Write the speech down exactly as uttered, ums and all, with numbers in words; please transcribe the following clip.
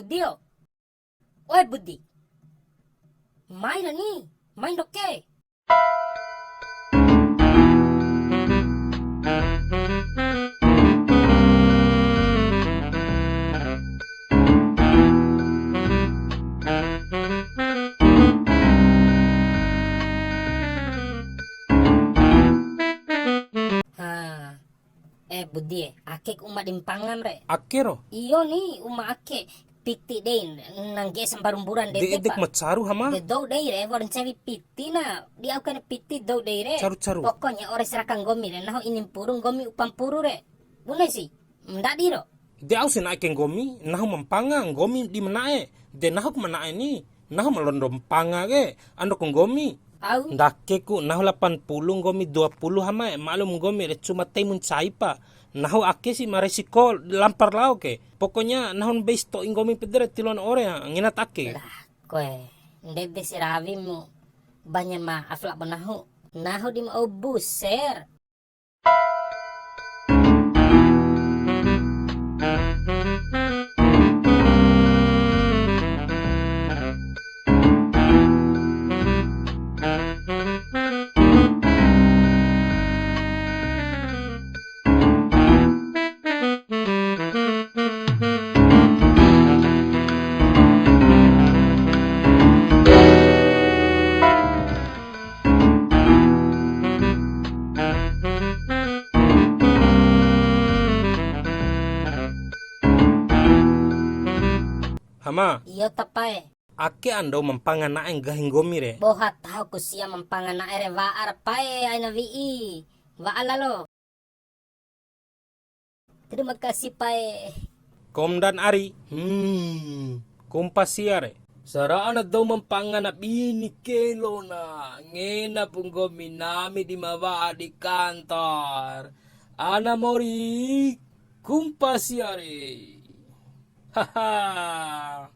Dio. Oe Budi. Mai ra ni, mai ndoke. Ha. Eh, Budi e, ake ku uma di mpangam re. Ake ro? Iyo ni, uma ake. Piti dei, nangge sambaru mburan de. De edek pa. Ma caru hama? De dou dei re, wa'ur ncewi piti na, di au kena piti dou dei re. Caru, caru. Pokoknya ore seraka nggomi re, nahu ini mpuru nggomi upa mpuru re. Bune si, ndadi ro. De au si na'e ke nggomi, nahu ma mpanga, nggomi di ma na'e. De nahu ku ma na'e ni, nahu ma londo mpanga ke, ando ku nggomi. Au. Ndake ku, nahu lapan puluh, nggomi dua puluh hamae, maklum nggomi re cuma tei mu ncai pa. Nahu ake si ma resiko lampa ra lao ke. Pokoknya nahu mbei sato'i nggomi pede re tiloan ore, ha, ngena ta ake. Lah, koe, ndede si rawimu, banya maaf labo nahu. Nahu di ma au buser. Hama. Iyo, Tapae. Ake ando ma mpanga na'e nggahi nggomi re. Boha taho ku sia ma mpanga na'e re, wa'a ra pae aina wi'i. Wa'a lalo. Terima kasih, Pae. Komdan ari. Hmm. Kumpa sia re. Sara'a na dou ma mpanga na bini kelo na. Ngena pu nggomi nami di ma wa'a di kantor. Ana mori. Kumpa sia re. Haha.